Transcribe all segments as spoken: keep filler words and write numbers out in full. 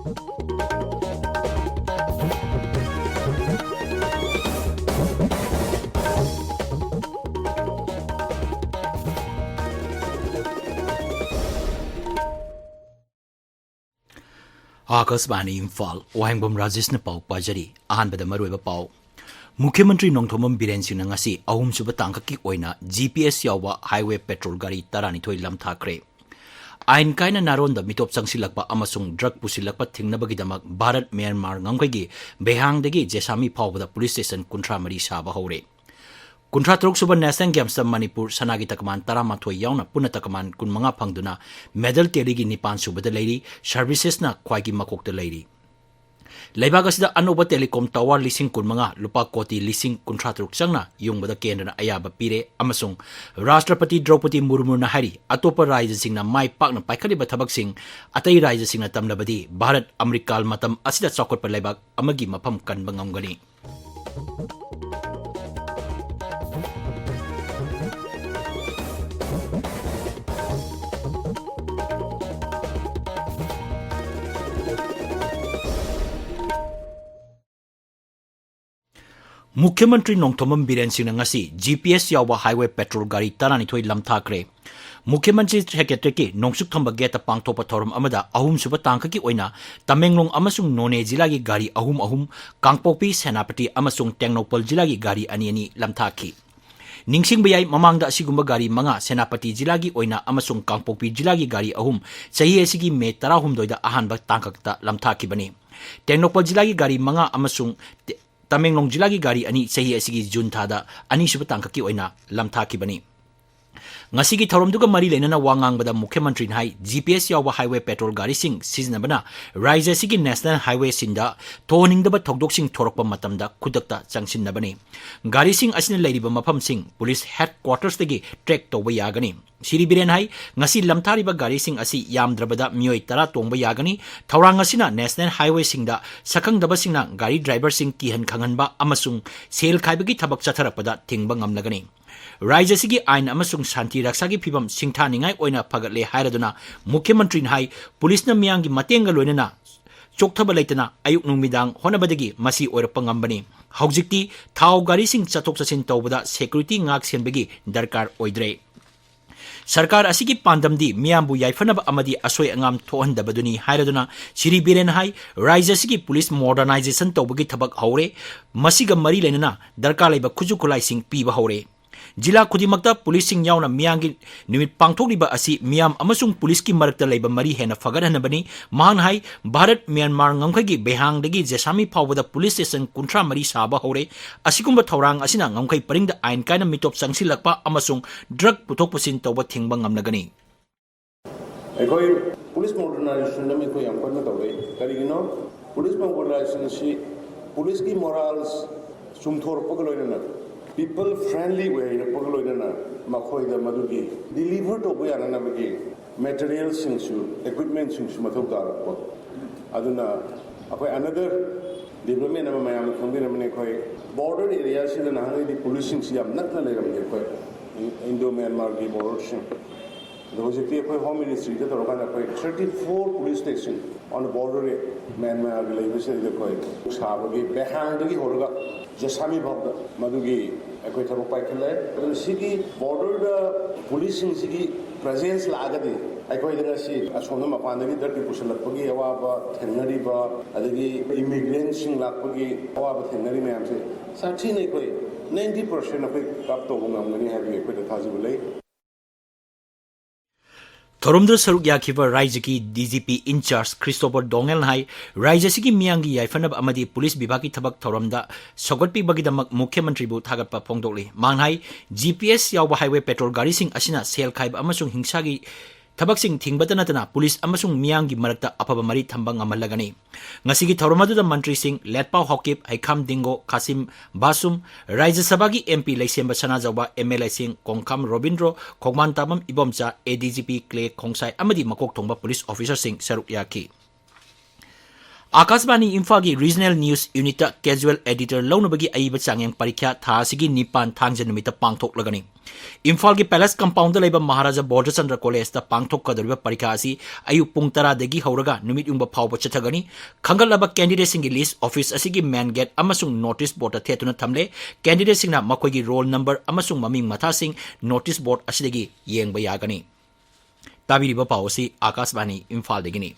ꯑꯥꯀꯥꯁꯕꯥꯅꯤ ꯏꯝꯐꯥꯜ, ꯋꯥꯍꯦꯡꯕꯝ ꯔꯥꯖꯦꯁꯅ ꯄꯥꯎ ꯄꯥꯖꯔꯤ꯫ ꯑꯍꯥꯟꯕꯗ ꯃꯔꯨꯑꯣꯏꯕ ꯄꯥꯎ꯫ ꯃꯨꯈ꯭ꯌ ꯃꯟꯇ꯭ꯔꯤ ꯅꯣꯡꯊꯣꯝꯕꯝ ꯕꯤꯔꯦꯟ ꯁꯤꯡꯅ ꯉꯁꯤ ꯑꯍꯨꯝꯁꯨꯕ ꯇꯥꯡꯀꯛꯀꯤ ꯑꯣꯏꯅ ꯖꯤ ꯄꯤ ꯑꯦꯁ ꯌꯥꯎꯕ ꯍꯥꯏꯋꯦ ꯄꯦꯇ꯭ꯔꯣꯜ ꯒꯥꯔꯤ ꯇꯔꯥꯅꯤꯊꯣꯏ ꯂꯝꯊꯥꯈ꯭ꯔꯦ꯫ ꯑꯥꯏꯟ ꯀꯥꯏꯅ ꯅꯥꯔꯣꯟꯗ ꯃꯤꯇꯣꯞ ꯆꯪꯁꯤꯜꯂꯛꯄ ꯑꯃꯁꯨꯡ ꯗ꯭ꯔꯒ ꯄꯨꯁꯤꯜꯂꯛꯄ ꯊꯤꯡꯅꯕꯒꯤꯗꯃꯛ ꯚꯥꯔꯠ ꯃ꯭ꯌꯥꯟꯃꯥꯔ ꯉꯝꯈꯩꯒꯤ ꯕꯦꯍꯥꯡꯗꯒꯤ ꯖꯦꯁꯥꯃꯤ ꯐꯥꯎꯕꯗ ꯄꯨꯂꯤꯁ ꯁ꯭ꯇꯦꯁꯟ ꯀꯨꯟꯊ꯭ꯔꯥ ꯃꯔꯤ ꯁꯥꯕ ꯍꯧꯔꯦ꯫ ꯀꯨꯟꯊ꯭ꯔꯥ ꯇꯔꯨꯛ ꯁꯨꯕ ꯅꯦꯁꯅꯦꯜ ꯒꯦꯝꯁꯇ ꯃꯅꯤꯄꯨꯔ ꯁꯅꯥꯒꯤ ꯇꯀꯃꯥꯟ ꯇꯔꯥꯃꯥꯊꯣꯏ ꯌꯥꯎꯅ ꯄꯨꯟꯅ ꯇꯀꯃꯥꯟ ꯀꯨꯟꯃꯉꯥ ꯐꯪꯗꯨꯅ ꯃꯦꯗꯜ ꯇꯦꯂꯤꯒꯤ ꯅꯤꯄꯥꯟ ꯁꯨꯕꯗ ꯂꯩꯔꯤ꯫ ꯁꯔꯚꯤꯁꯦꯁꯅ ꯈ꯭ꯋꯥꯏꯒꯤ ꯃꯀꯣꯛꯇ ꯂꯩꯔꯤ꯫ ꯂꯩꯕꯥꯛ ꯑꯁꯤꯗ ꯑꯅꯧꯕ ꯇꯦꯂꯤꯀꯣꯝ ꯇꯥꯋꯔ ꯂꯤꯁꯤꯡ ꯀꯨꯟꯃꯉꯥ, ꯂꯨꯄꯥ ꯀꯣꯇꯤ ꯂꯤꯁꯤꯡ ꯀꯨꯟꯊ꯭ꯔꯥ ꯇꯔꯨꯛ ꯆꯪꯅ ꯌꯨꯡꯕꯗ ꯀꯦꯟꯗ꯭ꯔꯅ ꯑꯌꯥꯕ ꯄꯤꯔꯦ ꯑꯃꯁꯨꯡ ꯔꯥꯁꯇ꯭ꯔꯄꯇꯤ ꯗ꯭ꯔꯧꯄꯗꯤ ꯃꯨꯔꯃꯨꯅ ꯍꯥꯏꯔꯤ, ꯑꯇꯣꯞꯄ ꯔꯥꯖ꯭ꯌꯁꯤꯡꯅ ꯃꯥꯏ ꯄꯥꯛꯅ ꯄꯥꯏꯈꯠꯂꯤꯕ ꯊꯕꯛꯁꯤꯡ ꯑꯇꯩ ꯔꯥꯖ꯭ꯌꯁꯤꯡꯅ ꯇꯝꯂꯕꯗꯤ ꯚꯥꯔꯠ ꯑꯃꯦꯔꯤꯀꯥ ꯃꯇꯝ ꯑꯁꯤꯗ ꯆꯥꯎꯈꯠꯄ ꯂꯩꯕꯥꯛ ꯑꯃꯒꯤ ꯃꯐꯝ ꯀꯟꯕ ꯉꯝꯒꯅꯤ꯫ ꯃꯨꯈ꯭ꯌ ꯃꯟꯇ꯭ꯔꯤ ꯅꯣꯡꯊꯣꯝꯕꯝ ꯕꯤꯔꯦꯟ ꯁꯤꯡꯅ ꯉꯁꯤ ꯖꯤ ꯄꯤ ꯑꯦꯁ ꯌꯥꯎꯕ ꯍꯥꯏꯋꯦ ꯄꯦꯇ꯭ꯔꯣꯜ ꯒꯥꯔꯤ ꯇꯔꯥꯅꯤꯊꯣꯏ ꯂꯝꯊꯥꯈ꯭ꯔꯦ꯫ ꯃꯨꯈ꯭ꯌ ꯃꯟꯇ꯭ꯔꯤ ꯁꯦꯀ꯭ꯔꯦꯇꯔꯤꯌꯦꯠꯀꯤ ꯅꯣꯡꯆꯨꯞ ꯊꯪꯕ ꯒꯦꯠꯇ ꯄꯥꯡꯊꯣꯛꯄ ꯊꯧꯔꯝ ꯑꯃꯗ ꯑꯍꯨꯝꯁꯨꯕ ꯇꯥꯡꯀꯛꯀꯤ ꯑꯣꯏꯅ ꯇꯃꯦꯡꯂꯣꯡ ꯑꯃꯁꯨꯡ ꯅꯣꯅꯦ ꯖꯤꯂꯥꯒꯤ ꯒꯥꯔꯤ ꯑꯍꯨꯝ ꯑꯍꯨꯝ, ꯀꯥꯡꯄꯣꯛꯄꯤ, ꯁꯦꯅꯥꯄꯇꯤ ꯑꯃꯁꯨꯡ ꯇꯦꯡꯅꯧꯄꯜ ꯖꯤꯂꯥꯒꯤ ꯒꯥꯔꯤ ꯑꯅꯤ ꯑꯅꯤ ꯂꯝꯊꯥꯈꯤ꯫ ꯅꯤꯡꯁꯤꯡꯕ ꯌꯥꯏ, ꯃꯃꯥꯡꯗ ꯑꯁꯤꯒꯨꯝꯕ ꯒꯥꯔꯤ ꯃꯉꯥ ꯁꯦꯅꯥꯄꯇꯤ ꯖꯤꯂꯥꯒꯤ ꯑꯣꯏꯅ ꯑꯃꯁꯨꯡ ꯀꯥꯡꯄꯣꯛꯄꯤ ꯖꯤꯂꯥꯒꯤ ꯒꯥꯔꯤ ꯑꯍꯨꯝ ꯆꯍꯤ ꯑꯁꯤꯒꯤ ꯃꯦ ꯇꯔꯥꯍꯨꯝꯗꯣꯏꯗ ꯑꯍꯥꯟꯕ ꯇꯥꯡꯀꯛꯇ ꯂꯝꯊꯥꯈꯤꯕꯅꯤ꯫ ꯇꯦꯡꯅꯧꯄꯜ ꯖꯤꯂꯥꯒꯤ ꯒꯥꯔꯤ ꯃꯉꯥ ꯑꯃꯁꯨꯡ ꯇꯦ-, ꯇꯃꯦꯡꯂꯣꯡ ꯖꯤꯂꯥꯒꯤ ꯒꯥꯔꯤ ꯑꯅꯤ ꯆꯍꯤ ꯑꯁꯤꯒꯤ ꯖꯨꯟ ꯊꯥꯗ ꯑꯅꯤꯁꯨꯕ ꯇꯥꯡꯀꯛꯀꯤ ꯑꯣꯏꯅ ꯂꯝꯊꯥꯈꯤꯕꯅꯤ꯫ ꯉꯁꯤꯒꯤ ꯊꯧꯔꯝꯗꯨꯒ ꯃꯔꯤ ꯂꯩꯅꯅ ꯋꯥ ꯉꯥꯡꯕꯗ ꯃꯨꯈ꯭ꯌ ꯃꯟꯇ꯭ꯔꯤꯅ ꯍꯥꯏ, ꯖꯤ ꯄꯤ ꯑꯦꯁ ꯌꯥꯎꯕ ꯍꯥꯏꯋꯦ ꯄꯦꯇ꯭ꯔꯣꯜ ꯒꯥꯔꯤꯁꯤꯡ ꯁꯤꯖꯤꯟꯅꯕꯅ ꯔꯥꯖ꯭ꯌ ꯑꯁꯤꯒꯤ ꯅꯦꯁꯅꯦꯜ ꯍꯥꯏꯋꯦꯁꯤꯡꯗ ꯊꯣꯛꯍꯟꯅꯤꯡꯗꯕ ꯊꯧꯗꯣꯛꯁꯤꯡ ꯊꯣꯔꯛꯄ ꯃꯇꯝꯗ ꯈꯨꯗꯛꯇ ꯆꯪꯁꯤꯟꯅꯕꯅꯤ꯫ ꯒꯥꯔꯤꯁꯤꯡ ꯑꯁꯤꯅ ꯂꯩꯔꯤꯕ ꯃꯐꯝꯁꯤꯡ ꯄꯨꯂꯤꯁ ꯍꯦꯗꯀ꯭ꯋꯥꯇꯔꯁꯇꯒꯤ ꯇ꯭ꯔꯦꯛ ꯇꯧꯕ ꯌꯥꯒꯅꯤ꯫ ꯁꯤꯔꯤ ꯕꯤꯔꯦꯟ ꯍꯥꯏ, ꯉꯁꯤ ꯂꯝꯊꯥꯔꯤꯕ ꯒꯥꯔꯤꯁꯤꯡ ꯑꯁꯤ ꯌꯥꯝꯗ꯭ꯔꯕꯗ ꯃꯤꯑꯣꯏ ꯇꯔꯥ ꯇꯣꯡꯕ ꯌꯥꯒꯅꯤ꯫ ꯊꯧꯔꯥꯡ ꯑꯁꯤꯅ ꯅꯦꯁꯅꯦꯜ ꯍꯥꯏꯋꯦꯁꯤꯡꯗ ꯁꯛꯈꯪꯗꯕꯁꯤꯡꯅ ꯒꯥꯔꯤ ꯗ꯭ꯔꯥꯏꯚꯔꯁꯤꯡ ꯀꯤꯍꯟ ꯈꯪꯍꯟꯕ ꯑꯃꯁꯨꯡ ꯁꯦꯜ ꯈꯥꯏꯕꯒꯤ ꯊꯕꯛ ꯆꯠꯊꯔꯛꯄꯗ ꯊꯤꯡꯕ ꯉꯝꯂꯒꯅꯤ꯫ ꯔꯥꯖ꯭ꯌ ꯑꯁꯤꯒꯤ ꯑꯥꯏꯟ ꯑꯃꯁꯨꯡ ꯁꯥꯟꯇꯤ ꯔꯛꯁꯥꯒꯤ ꯐꯤꯚꯝ ꯁꯤꯡꯊꯥꯅꯤꯡꯉꯥꯏ ꯑꯣꯏꯅ ꯐꯒꯠꯂꯦ ꯍꯥꯏꯔꯗꯨꯅ ꯃꯨꯈ꯭ꯌ ꯃꯟꯇ꯭ꯔꯤꯅ ꯍꯥꯏ, ꯄꯨꯂꯤꯁꯅ ꯃꯤꯌꯥꯝꯒꯤ ꯃꯇꯦꯡꯒ ꯂꯣꯏꯅꯅ ꯆꯣꯛꯊꯕ ꯂꯩꯇꯅ ꯑꯌꯨꯛ ꯅꯨꯃꯤꯗꯥꯡ ꯍꯣꯠꯅꯕꯗꯒꯤ ꯃꯁꯤ ꯑꯣꯏꯔꯛꯄ ꯉꯝꯕꯅꯤ꯫ ꯍꯧꯖꯤꯛꯇꯤ ꯊꯥꯎ ꯒꯥꯔꯤꯁꯤꯡ ꯆꯠꯊꯣꯛ ꯆꯠꯁꯤꯟ ꯇꯧꯕꯗ security ꯉꯥꯛ ꯁꯦꯟꯕꯒꯤ ꯗꯔꯀꯥꯔ ꯑꯣꯏꯗ꯭ꯔꯦ꯫ ꯁꯔꯀꯥꯔ ꯑꯁꯤꯒꯤ ꯄꯥꯟꯗꯝꯗꯤ ꯃꯤꯌꯥꯝꯕꯨ ꯌꯥꯏꯐꯅꯕ ꯑꯃꯗꯤ ꯑꯁꯣꯏ ꯑꯉꯥꯝ ꯊꯣꯛꯍꯟꯗꯕꯗꯨꯅꯤ ꯍꯥꯏꯔꯗꯨꯅ ꯁ꯭ꯔꯤ ꯕꯤꯔꯦꯟ ꯍꯥꯏ, ꯔꯥꯖ꯭ꯌ ꯑꯁꯤꯒꯤ police modernization ꯇꯧꯕꯒꯤ ꯊꯕꯛ ꯍꯧꯔꯦ꯫ ꯃꯁꯤꯒ ꯃꯔꯤ ꯂꯩꯅꯅ ꯗꯔꯀꯥꯔ ꯂꯩꯕ ꯈꯨꯠꯁꯨ ꯈꯨꯠꯂꯥꯏꯁꯤꯡ ꯄꯤꯕ ꯍꯧꯔꯦ꯫ ꯖꯤꯂꯥ ꯈꯨꯗꯤꯡꯃꯛꯇ policeꯁꯤꯡ ꯌꯥꯎꯅ ꯃꯤꯌꯥꯝꯒꯤ ꯅꯨꯃꯤꯠ ꯄꯥꯡꯊꯣꯛꯂꯤꯕ ꯑꯁꯤ ꯃꯤꯌꯥꯝ ꯑꯃꯁꯨꯡ policeꯀꯤ ꯃꯔꯛꯇ ꯂꯩꯕ ꯃꯔꯤ ꯍꯦꯟꯅ ꯐꯒꯠꯍꯟꯅꯕꯅꯤ꯫ ꯃꯍꯥꯛꯅ ꯍꯥꯏ, ꯚꯥꯔꯠ ꯃ꯭ꯌꯥꯟꯃꯥꯔ ꯉꯝꯈꯩꯒꯤ ꯕꯦꯍꯥꯡꯗꯒꯤ ꯖꯦꯁꯥꯃꯤ ꯐꯥꯎꯕꯗ police station ꯀꯨꯟꯊ꯭ꯔꯥ ꯃꯔꯤ ꯁꯥꯕ ꯍꯧꯔꯦ꯫ ꯑꯁꯤꯒꯨꯝꯕ ꯊꯧꯔꯥꯡ ꯑꯁꯤꯅ ꯉꯝꯈꯩ ꯄꯔꯤꯡꯗ ꯑꯥꯏꯟ ꯀꯥꯏꯅ ꯃꯤꯇꯣꯞ ꯆꯪꯁꯤꯜꯂꯛꯄ ꯑꯃꯁꯨꯡ drug ꯄꯨꯊꯣꯛ ꯄꯨꯁꯤꯟ ꯇꯧꯕ ꯊꯤꯡꯕ ꯉꯝꯂꯒꯅꯤ꯫ ꯑꯩꯈꯣꯏ police modernization ꯑꯃ ꯑꯩꯈꯣꯏ ꯌꯥꯝ ꯀꯟꯅ ꯇꯧꯔꯤ꯫ ꯀꯔꯤꯒꯤꯅꯣ? Police modernization ꯑꯁꯤ policeꯀꯤ morals ꯆꯨꯝꯊꯣꯔꯛꯄꯒ ꯂꯣꯏꯅꯅ, people friendly ꯑꯣꯏꯔꯛꯄꯒ ꯂꯣꯏꯅꯅ, ꯃꯈꯣꯏꯗ ꯃꯗꯨꯒꯤ deliver ꯇꯧꯕ ꯌꯥꯅꯅꯕꯒꯤ materialꯁꯤꯡꯁꯨ, equipmentꯁꯤꯡꯁꯨ ꯃꯊꯧ ꯇꯥꯔꯛꯄ꯫ ꯑꯗꯨꯅ ꯑꯩꯈꯣꯏ another development ꯑꯃ ꯃꯌꯥꯝꯅ ꯈꯪꯕꯤꯔꯝꯃꯅꯤ, ꯑꯩꯈꯣꯏ border areaꯁꯤꯗ ꯅꯍꯥꯟꯒꯩꯗꯤ policeꯁꯤꯡꯁꯤ ꯌꯥꯝ ꯅꯛꯅ ꯂꯩꯔꯝꯗꯦ, ꯑꯩꯈꯣꯏ Indo Myanmarꯒꯤ borderꯁꯤꯡ꯫ ꯑꯗꯣ ꯍꯧꯖꯤꯛꯇꯤ ꯑꯩꯈꯣꯏ Home Ministryꯗ ꯇꯧꯔꯀꯥꯟꯗ ꯑꯩꯈꯣꯏ thirty four police station on the border, ꯃ꯭ꯌꯥꯟꯃꯥꯔꯒꯤ ꯂꯩꯕꯁꯤꯗꯩꯗ ꯑꯩꯈꯣꯏ ꯁꯥꯕꯒꯤ, ꯕꯦꯍꯥꯡꯗꯒꯤ ꯍꯧꯔꯒ ꯖꯦꯁꯥꯃꯤ ꯐꯥꯎꯗ ꯃꯗꯨꯒꯤ ꯑꯩꯈꯣꯏ ꯊꯕꯛ ꯄꯥꯏꯈꯠꯂꯦ꯫ ꯑꯗꯨꯅ ꯁꯤꯒꯤ borderꯗ policeꯁꯤꯡꯁꯤꯒꯤ presence ꯂꯥꯛꯑꯒꯗꯤ ꯑꯩꯈꯣꯏꯗ ꯉꯁꯤ ꯑꯁꯣꯝꯗ ꯃꯄꯥꯟꯗꯒꯤ drugꯀꯤ ꯄꯨꯁꯤꯜꯂꯛꯄꯒꯤ ꯑꯋꯥꯕ ꯊꯦꯡꯅꯔꯤꯕ, ꯑꯗꯒꯤ immigrantꯁꯤꯡ ꯂꯥꯛꯄꯒꯤ ꯑꯋꯥꯕ ꯊꯦꯡꯅꯔꯤ ꯃꯌꯥꯝꯁꯦ ꯁꯥꯊꯤꯅ ꯑꯩꯈꯣꯏ ninety percent ꯑꯩꯈꯣꯏ curb ꯇꯧꯕ ꯉꯝꯒꯅꯤ ꯍꯥꯏꯕꯒꯤ ꯑꯩꯈꯣꯏꯗ ꯊꯥꯖꯕ ꯂꯩ꯫ ꯊꯧꯔꯝꯗꯨꯗ ꯁꯔꯨꯛ ꯌꯥꯈꯤꯕ ꯔꯥꯏꯖ꯭ꯌꯒꯤ DGP in charge ꯈ꯭ꯔꯤꯁꯇꯣꯐꯔ ꯗꯣꯉꯦꯜꯅ ꯍꯥꯏ, ꯔꯥꯏꯖ꯭ꯌ ꯑꯁꯤꯒꯤ ꯃꯤꯌꯥꯝꯒꯤ ꯌꯥꯏꯐꯅꯕ ꯑꯃꯗꯤ police ꯕꯤꯚꯥꯒꯀꯤ ꯊꯕꯛ ꯊꯧꯔꯝꯗ ꯁꯧꯒꯠꯄꯤꯕꯒꯤꯗꯃꯛ ꯃꯨꯈ꯭ꯌ ꯃꯟꯇ꯭ꯔꯤꯕꯨ ꯊꯥꯒꯠꯄ ꯐꯣꯡꯗꯣꯛꯂꯤ꯫ ꯃꯍꯥꯛꯅ ꯍꯥꯏ, GPS ꯌꯥꯎꯕ highway patrol ꯒꯥꯔꯤꯁꯤꯡ ꯑꯁꯤꯅ ꯁꯦꯜ ꯈꯥꯏꯕ ꯑꯃꯁꯨꯡ ꯍꯤꯡꯁꯥꯒꯤ ꯊꯕꯛꯁꯤꯡ ꯊꯤꯡꯕꯇ ꯅꯠꯇꯅ police ꯑꯃꯁꯨꯡ ꯃꯤꯌꯥꯝꯒꯤ ꯃꯔꯛꯇ ꯑꯐꯕ ꯃꯔꯤ ꯊꯝꯕ ꯉꯝꯍꯜꯂꯒꯅꯤ꯫ ꯉꯁꯤꯒꯤ ꯊꯧꯔꯝ ꯑꯗꯨꯗ ꯃꯟꯇ꯭ꯔꯤꯁꯤꯡ ꯂꯦꯠꯄꯥꯎ ꯍꯥꯎꯀꯤꯞ, ꯍꯩꯈꯥꯝ ꯗꯤꯡꯒꯣ, ꯈꯥꯁꯤꯝ ꯕꯥꯁꯨꯝ, ꯔꯥꯖ꯭ꯌ ꯁꯚꯥꯒꯤ MP ꯂꯩꯁꯦꯝꯕ ꯁꯅꯥꯖꯥꯎꯕ, MLAꯁꯤꯡ ꯀꯣꯡꯈꯥꯝ ꯔꯣꯕꯤꯟꯗ꯭ꯔꯣ, ꯈꯣꯡꯕꯥꯟ ꯇꯥꯕꯝ ꯏꯕꯣꯝꯆꯥ, ADGP ꯀ꯭ꯂꯦ ꯈꯣꯡꯁꯥꯏ ꯑꯃꯗꯤ ꯃꯀꯣꯛ ꯊꯣꯡꯕ police officerꯁꯤꯡ ꯁꯔꯨꯛ ꯌꯥꯈꯤ꯫ ꯑꯥꯀꯥꯁꯕꯥꯅꯤ ꯏꯝꯐꯥꯜꯒꯤ regional news unitꯇ casual editor ꯂꯧꯅꯕꯒꯤ ꯑꯏꯕ ꯆꯥꯡꯌꯦꯡ ꯄꯔꯤꯈ꯭ꯌꯥ ꯊꯥ ꯑꯁꯤꯒꯤ ꯅꯤꯄꯥꯟ ꯊꯥꯡꯖ ꯅꯨꯃꯤꯠꯇ ꯄꯥꯡꯊꯣꯛꯂꯒꯅꯤ꯫ ꯏꯝꯐꯥꯜꯒꯤ ꯄꯦꯂꯦꯁ ꯀꯝꯄꯥꯎꯟꯗ ꯂꯩꯕ ꯃꯍꯥꯔꯥꯖꯥ ꯕꯣꯙꯆꯟꯗ꯭ꯔ ꯀꯣꯂꯦꯖꯇ ꯄꯥꯡꯊꯣꯛꯀꯗꯧꯔꯤꯕ ꯄꯔꯤꯈꯥ ꯑꯁꯤ ꯑꯌꯨꯛ ꯄꯨꯡ ꯇꯔꯥꯗꯒꯤ ꯍꯧꯔꯒ ꯅꯨꯃꯤꯠ ꯌꯨꯡꯕ ꯐꯥꯎꯕ ꯆꯠꯊꯒꯅꯤ꯫ ꯈꯟꯒꯠꯂꯕ ꯀꯦꯟꯗꯤꯗꯦꯠꯁꯤꯡꯒꯤ ꯂꯤꯁ ꯑꯣꯐꯤꯁ ꯑꯁꯤꯒꯤ ꯃꯦꯟ ꯒꯦꯠ ꯑꯃꯁꯨꯡ ꯅꯣꯇꯤꯁ ꯕꯣꯔꯗꯇ ꯊꯦꯠꯇꯨꯅ ꯊꯝꯂꯦ꯫ ꯀꯦꯟꯗꯤꯗꯦꯠꯁꯤꯡꯅ ꯃꯈꯣꯏꯒꯤ ꯔꯣꯜ ꯅꯝꯕꯔ ꯑꯃꯁꯨꯡ ꯃꯃꯤꯡ ꯃꯊꯥꯁꯤꯡ ꯅꯣꯇꯤꯁ ꯕꯣꯔꯗ ꯑꯁꯤꯗꯒꯤ ꯌꯦꯡꯕ ꯌꯥꯒꯅꯤ꯫ ꯇꯥꯕꯤꯔꯤꯕ ꯄꯥꯎ ꯑꯁꯤ ꯑꯥꯀꯥꯁꯕꯥꯅꯤ ꯏꯝꯐꯥꯜꯗꯒꯤꯅꯤ꯫